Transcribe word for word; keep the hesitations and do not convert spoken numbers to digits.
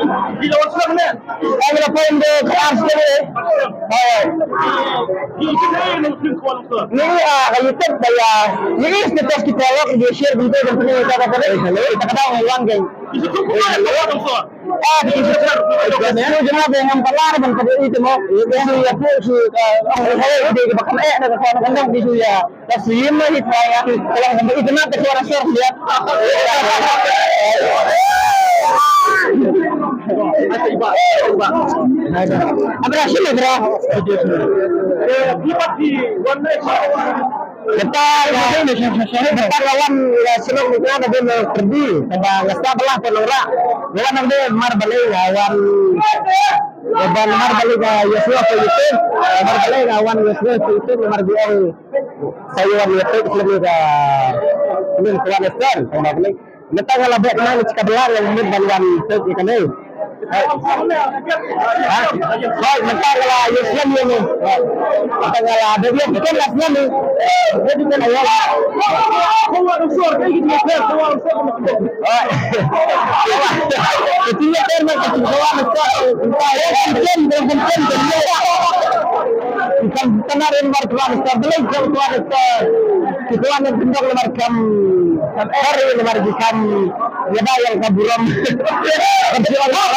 Ki la wan sdang ne? Ang la pom de kar sdang ne. Hai. Ni, ah, ka YouTube ba ya. Ni is the test kita lok, dia share video dan punya kata kata. Hello, kita kata orang kan. Ah, kita share. Kita jana dengan palar dan pada itu mau. Itu ya pun si, ah, oh, oh, dia bakal eh, ada kawan-kawan di situ ya. Ka siem ma hi trai ah. Ka long kumba itynnat ka shuwa na sor khyndiat. Abra sien abra. Kata ka, kata ka wan ïa shnong ni ka na dei na Pyrdi. Kata nga stad ba lah pynlong rah. Nga wan na dei mar balei nga wan. Ban mar balei nga ïa shuwa ka YouTube. Mar balei nga wan ïa shuwa ka YouTube mar bi ong. Sa ïa wan ïa peit film ïa ka film Tuan Esther, tang ba plik. Mynta nga la beh na ni chika bela nga mut ban wan peit ïa kane. Ha? Hoi, mynta nga la ïa film ïa ni. Mynta nga la beh ïa film la film ni. Beh ïa film ïa la. Hoi. Ka ti ïa ter ma ka ti ka wa ma sa. Ka wa ma sa. Ka wa ma sa. Kan kan ar in mar ka wa ma sa. Belai ka wa ma sa. Ki ka wa ma bindok la mar kam. Ar in mar ki kam. Ïa da ïa ka burom. Ka ti wa ma sa.